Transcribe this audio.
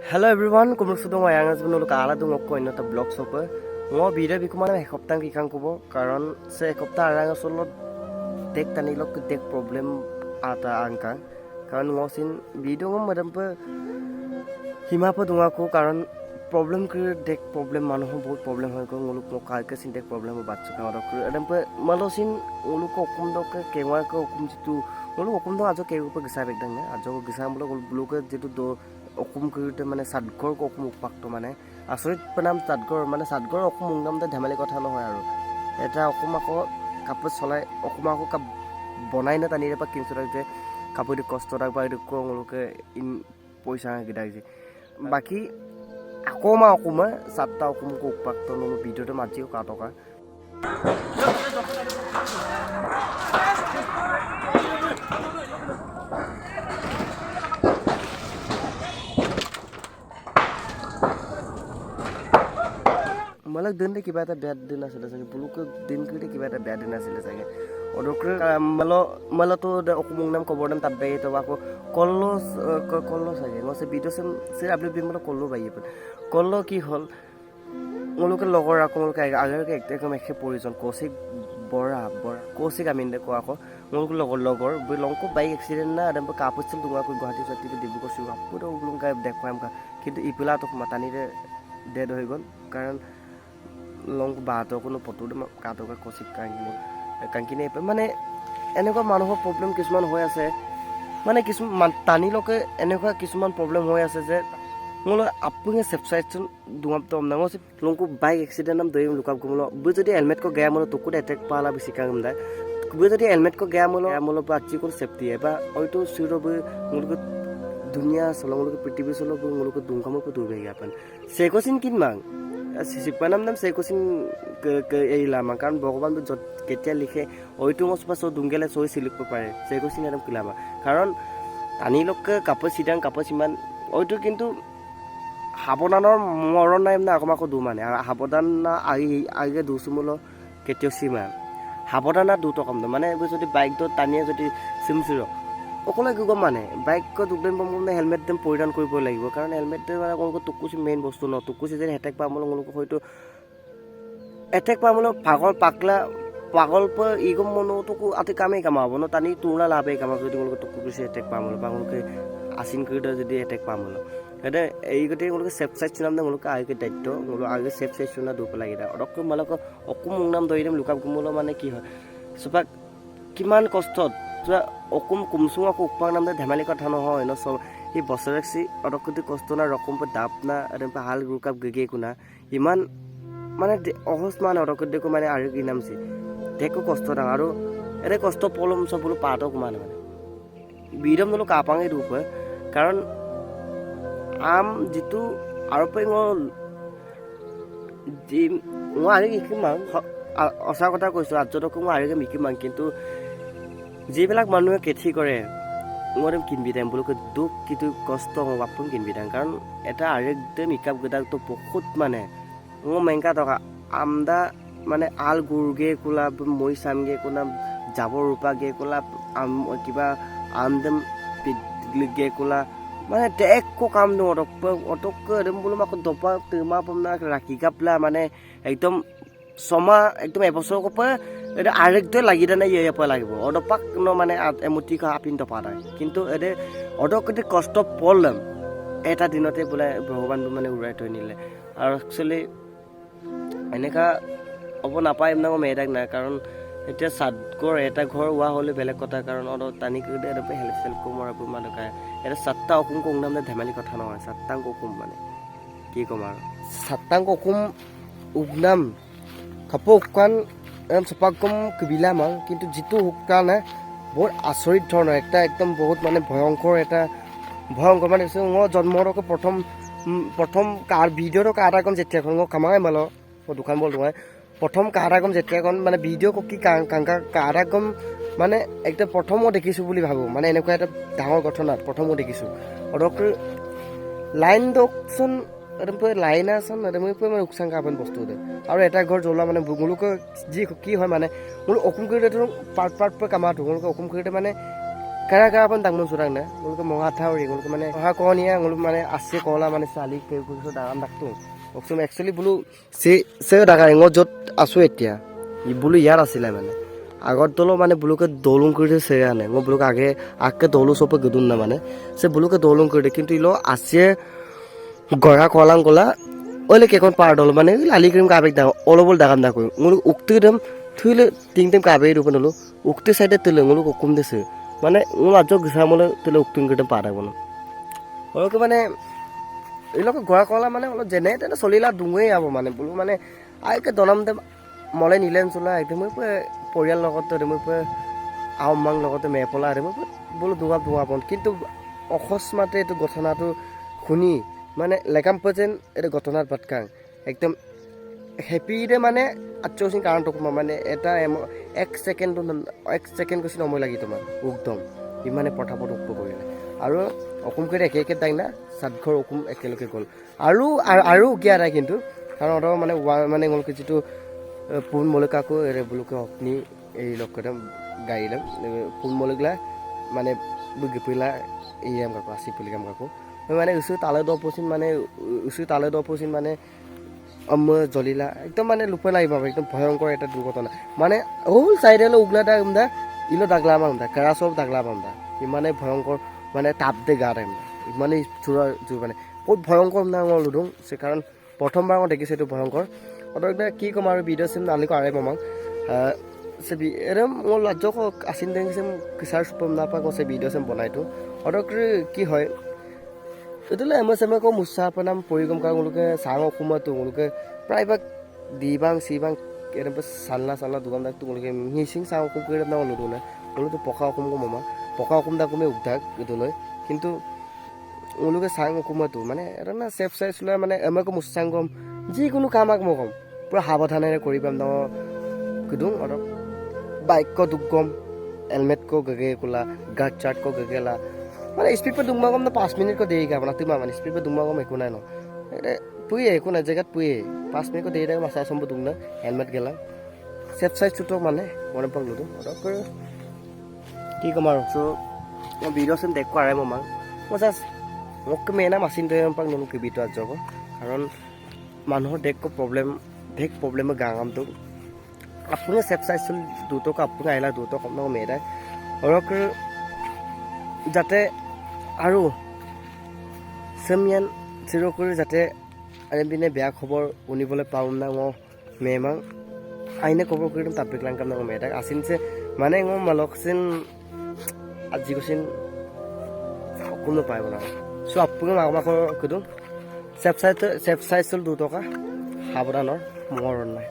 Hello everyone, কুমৰুচুদং আয়াঙাজবুনল কালা দুং অক অন্য এটা ব্লগ চপ মই ভিডিঅ' বিকু মানে এসপ্তাহ কিখান ক'ব কাৰণ সে এসপ্তাহ আৰাং আচলত দেখ টানিলক দেখ প্ৰব্লেম আটা আংকা কাৰণ ngsin video ngom madam pa hima pa dunga ko কাৰণ প্ৰব্লেম কৰি দেখ প্ৰব্লেম মানুহৰ বহুত প্ৰব্লেম হৈ গ'ল ngoluk mo ka ke sin দেখ প্ৰব্লেম বাচ্চা ka orok adam pa malosin ngoluk okum dok ke kewa ke okum jitu ngoluk okum dok ajo ke upa gisa bekdang ne ajo gisa mulo blue ke jitu do অকুম কৰোঁতে মানে চাটঘৰ অকুম উপাকটো মানে আচৰিত নাম চাটঘৰ মানে চাটঘৰ অকুম উংনামতে ধেমালি কথা নহয় আৰু এটা অকুম আকৌ কাপোৰ চলাই অকুম আকৌ কাপ বনাই না টানি পৰা কিনছো যে কাপোৰ কষ্ট থাক বা এইটো তেওঁলোকে ইন পইচা কেইটা যে বাকী আকৌ মা অকুমে সাতটা অকুম উপাকটো নলো ভিডিঅ'টো মাজিও কা টকা মানে দিনতে কিবা এটা বেয়া দিন আছিলে চাগে বুলুক দিন কৰিতে কিবা এটা বেয়া দিন আছিলে চাগে অদকৰে মলতো অকুমুং নাম কবৰ নাম তাত বাই তো আকৌ কল্লো কল্লো চাগে মই ভিডিঅ' চেম চে আপলোড দিম মানে কল্লো বাই কল্লো কি হ'ল মোলোকে লগৰ আকৌ মোলোকে আগে একদম একে প্ৰয়োজন কৌশিক বৰা বৰা কৌশিক আমিন দে কোৱা আকৌ মোলোক লগৰ লগৰ লংকো বাইক এক্সিডেণ্ট না একদম কাপোৰ চিল তোমাক গুৱাহাটী চুৱাহাটী ডিব্ৰুগড় চিব্ৰুগড় কাপোৰ লংকা দেখুৱাম কিন্তু ইপিলা তোক মাতানিৰে ডেড হৈ গ'ল কাৰণ লং বাহঁতৰ কোনো ফটো কাটকা কৌশিক কাংকিনি কাংকিনি মানে এনেকুৱা মানুহৰ প্ৰব্লেম কিছুমান হৈ আছে মানে কিছুমান টানিলৈকে এনেকুৱা কিছুমান প্ৰব্লেম হৈ আছে যে মোলৈ আপুনি চেফচাইডচোন দুঙাপ দম না মই লংকু বাইক এক্সিডেণ্ট নাম দৈম লুকাপ গুমলো বু যদি হেলমেট কো গয়া মোলো তোকো এটেক পালা বেছি কাম দা বু যদি হেলমেট কো গয়া মোলো মোলো বা কোন সেফটি বা হয়তো সিরো বু মোলোকে দুনিয়া চলো মোলোকে পৃথিবী চলো বু মোলোকে দুংকামো কো দুবে গিয়া সেকোসিন কিনমাং চিপানাম নাম চেকোচিন এই লামা কাৰণ ভগৱান য'ত কেতিয়া লিখে ঐটো মচপা চৌ দুংগেলে চৈ চিলিব পাৰে চেকোচিন একদম কিলামা কাৰণ টানিলকে কাপোৰ চিদাং কাপোৰ সিমান ঐটো কিন্তু সাৱধানৰ মৰণ নাই না আকৌ আকৌ দু মানে সাৱধান আগে দুচুমুল কেতিয়াও চিমা সাৱধানা দুটো কম মানে যদি বাইকটো টানিয়ে যদি চিমচিৰ অকলে কি ক'ম মানে বাইকত উদ্যম মানে হেলমেট একদম পৰিধান কৰিব লাগিব কাৰণ হেলমেট মানে তেওঁলোকৰ টুকুচি মেইন বস্তু ন টুকুচি যদি এটেক পাম তেওঁলোকক হয়তো এটেক পাম পাগল পাগলা পাগল ইগম মনোটোকো আতি কামেই কামাব ন টানি তুৰণা লাভেই কামাব যদি তেওঁলোকে টুকুচি এটেক পাম বা তেওঁলোকে আচিন কৰি যদি এটেক পাম এতিয়া এই গতিকে তেওঁলোকে চেফ চাইড চুনাম তেওঁলোকে আগে দায়িত্ব তেওঁলোকে আগে চেফ চাইড চুনা দুপ লাগি অদক মানে অকো মোক নাম ধৰি দিম লুকাপ গুমলো মানে কি হয় চোপাক কিমান কষ্টত অকুম কুমচুং আকৌ উপাং নাম ধেমালি কথা নহয় ন চব সি বছৰেকচি অদকতি কষ্ট না ৰকম ডাব না হাল গুকাপ গেগে কোনা ইমান মানে অহজ মানে অদকতি মানে আৰু কি নামছি দেখো কষ্ট না আৰু এনে কষ্ট পলম চব বোলো পাতক মানে মানে বিৰম নলো কাপাঙে ৰূপ হয় কাৰণ আম যিটো আৰু মই আৰু শিকিম সঁচা কথা কৈছোঁ আজতকো মই আৰু মিকিম কিন্তু যিবিলাক মানুহে খেতি কৰে মই একদম কিনবি দাম বোলো দুখ কিন্তু কষ্ট হ'ব বাপন কিনবি দাম কাৰণ এটা আৰু একদম ইকাপ গেদাকটো বহুত মানে মোৰ মেংকা টকা আমদা মানে আল গুৰগে কোলা মই চামগে কোলা জাবৰ ৰূপাগে কোলা আম কিবা আমদম গে কোলা মানে একো কাম দিওঁ অটক অটককৈ একদম বোলো আকৌ দপা তিমা পমনা ৰাখি কাপলা মানে একদম ছমাহ একদম এবছৰ পৰা এটা আৰেকটোৱে লাগি দানে ইয়ে পৰা লাগিব অদপাক ন মানে এমুঠি আপিন টপা নাই কিন্তু এতে অদকতে কষ্ট পলম এটা দিনতে বোলে ভগৱান মানে উৰাই থৈ নিলে আৰু একচুৱেলি এনেকুৱা হ'ব নাপায় না মেদাক নাই কাৰণ এতিয়া চাটঘৰ এটা ঘৰ হোৱা হ'লে বেলেগ কথা কাৰণ অলপ টানি কৰি হেল্প চেল্প মৰাবোৰ মানুহ এতিয়া সাতটা অকুম কম মানে ধেমালি কথা নহয় সাতটাং অকুম মানে কি ক'ম আৰু সাতটাং অকুম উগনাম কাপোৰ শুকান চপাকম কিবিলাম আৰু কিন্তু যিটো শুকানে বহুত আচৰিত ধৰণৰ এটা একদম বহুত মানে ভয়ংকৰ এটা ভয়ংকৰ মানে মই জন্মৰ প্ৰথম প্ৰথম কাৰ ভিডিঅ'টো কাৰ কম যেতিয়া মই কামাই মালো মই দোকান বল তোমাৰ প্ৰথম কাৰ কম যেতিয়া মানে ভিডিঅ' কি কাংকা কাৰ কম মানে একদম প্ৰথম মই দেখিছোঁ বুলি ভাবোঁ মানে এনেকুৱা এটা ডাঙৰ ঘটনাত প্ৰথম মই দেখিছোঁ অদক লাইন দকচোন একদম লাইন আছোন একদম মানে উকচাং কাপন বস্তু আৰু এটা ঘৰ জ্বলোৱা মানে মোলোকে যি কি হয় মানে মোলো অকুম কৰিলে পাৰ্ট পাৰ্ট কামাটো মোলোকে অকুম কৰিলে মানে কাৰা কাৰা পন দাংমন চুৰাং না ngulke monga thauri ngulke মানে অহা কনিয়া ngul মানে আছে কলা মানে চালি কেউ দাগাম ডাকতো অকচোন একচুৱেলি বোলো চে দাগা ৰেঙত য'ত আছো এতিয়া বোলো ইয়াত আছিলে মানে আগত দলো মানে বুলোকে দলং কৰি চেৰা নাই মই বুলোকে আগে আগকে দলো চপে গদুন না মানে সে বুলোকে দলং কৰি কিন্তু ইলো আছে গড়া কলাং গলা ওইলে কেখন পার দল মানে লালি ক্রিম কাবেক দা অলবল দাগাম দা কই ngul ukti dem থুইলে তিং তেম কাবে রূপে নলো উক্তি সাইডে তুলে ngul কুম দিছে মানে ngul আজ গিসামলে তুলে উক্তুং কেটে পার বনো ওকে মানে এইলোকে গড়া কলা মানে অলপ যেনে তেনে চলিলা দুঙেই আব মানে বোলো মানে আইকে দনাম দে মলে নিলেন চলা একদম মই পৰিয়াল লগত মই আহমাং লগতে মেপলা মই বোলো দুঙা দুঙা বন কিন্তু অকস্মাতে এইটো ঘটনাটো শুনি মানে লেকাম যেন এইটো ঘটনাত বাটকাং একদম হেপিৰে মানে আচ্ছচিন কাৰণটো মানে এটা এক ছেকেণ্ড এক ছেকেণ্ড কৈছে সময় লাগি তোমাৰ একদম ইমানে পটাপট উপ কৰিলে আৰু অসম কৰি একে একে দাং না চাটঘৰ অসম একেলগে গ'ল আৰু আৰু উকিয়া নাই কিন্তু কাৰণ অলপ মানে মানে গ'ল যিটো পোন মলকাকো এৰে বোলোকে অগ্নি এই লগ গাড়ী পোন মলগলা মানে গিপিলা এই কাকো আসি পুলিকাম কাকো মানে উচু তালে দপচিন মানে উচু তালে দপচিন মানে অম জ্বলিলা একদম মানে লুপে লাগিব একদম ভয়ংকৰ এটা দুৰ্ঘটনা মানে হোল চাইডে উগলা দা উমদা ইলো দাগলা মাম দা কেৰা চব দাগলা মাম দা ইমানে ভয়ংকৰ মানে তাপ দে গা টাইম ইমানেই জোৰ জোৰ মানে বহুত ভয়ংকৰ না মই লুডুং কাৰণ প্ৰথমবাৰ মই দেখিছোঁ এইটো ভয়ংকৰ অতক কি ক'ম আৰু ভিডিঅ' চিম নালিকো আৰে মমাং এৰম মই লাজক আছিন দেখিছে কিচাৰ চুপম নাপা কৈছে ভিডিঅ' চিম বনাইতো অতক কি হয় এইটোলে এম এছ এম কো মুচা নাম পৰিগম কাৰণ তেওঁলোকে চাং অসমতো তেওঁলোকে প্ৰায়ভাগ দিবাং চিবাং এনেকুৱা চাল্লা চাল্লা দোকান দাক তেওঁলোকে মিচিং চাং অসম কৰি নাম লুডু না তেওঁলোকে পকা অসম কম মামা পকা অসম দা কমে উগধাক এইটো লৈ কিন্তু তেওঁলোকে চাং অসমতো মানে এটা না চেফ চাই চলাই মানে এম কো মুচাং কম যিকোনো কাম আক মই কম পূৰা সাৱধানেৰে কৰিবাম ন কুদুং অলপ বাইক ক দুগম হেলমেট কো গগে কোলা গাৰ্ড চাৰ্ট কো গগেলা মানে স্পীড পে দুংমা কম না 5 মিনিট কো দেৰি আপোনাৰ তোমাৰ মানে স্পীড পে দুংমা কম একো নাই ন পুয়ে একো নাই জেগাত পুয়ে 5 মিনিট কো দেৰি থাকে মাছা চম্ব দুং না হেলমেট গেলা চেফ চাইজ চুটক মানে মনে পাক লুদু অলপ কি ক'ম আৰু চ' মই ভিডিঅ' চিম দেখুৱা আৰে মই মই জাষ্ট মোক মেনা মাচিন পাক ননো কিবিটো আজ যাব কাৰণ মানুহৰ দেখ প্ৰব্লেম ধেক প্ৰব্লেম গাঁৱটো আপুনি চেফ চাইছিল দুটকা আপুনি আহিলা দুটকা ন মেৰাই আৰু যাতে আৰু চেমিয়ান চিৰকৰি যাতে আনি পিনে বেয়া খবৰ শুনিবলৈ পাওঁ না মই মেমাং আইনে খবৰ কৰি দিম তাত কাম না মেটাক আছিনছে মানে মই মালকচিন আজি কৈছিল অকণো পাই বনাওঁ চ' আপুনি মাক মাকৰ সুধো চেফ চাই চেফ চাইছিল 2 টকা সাৱধানৰ মৰণ নাই।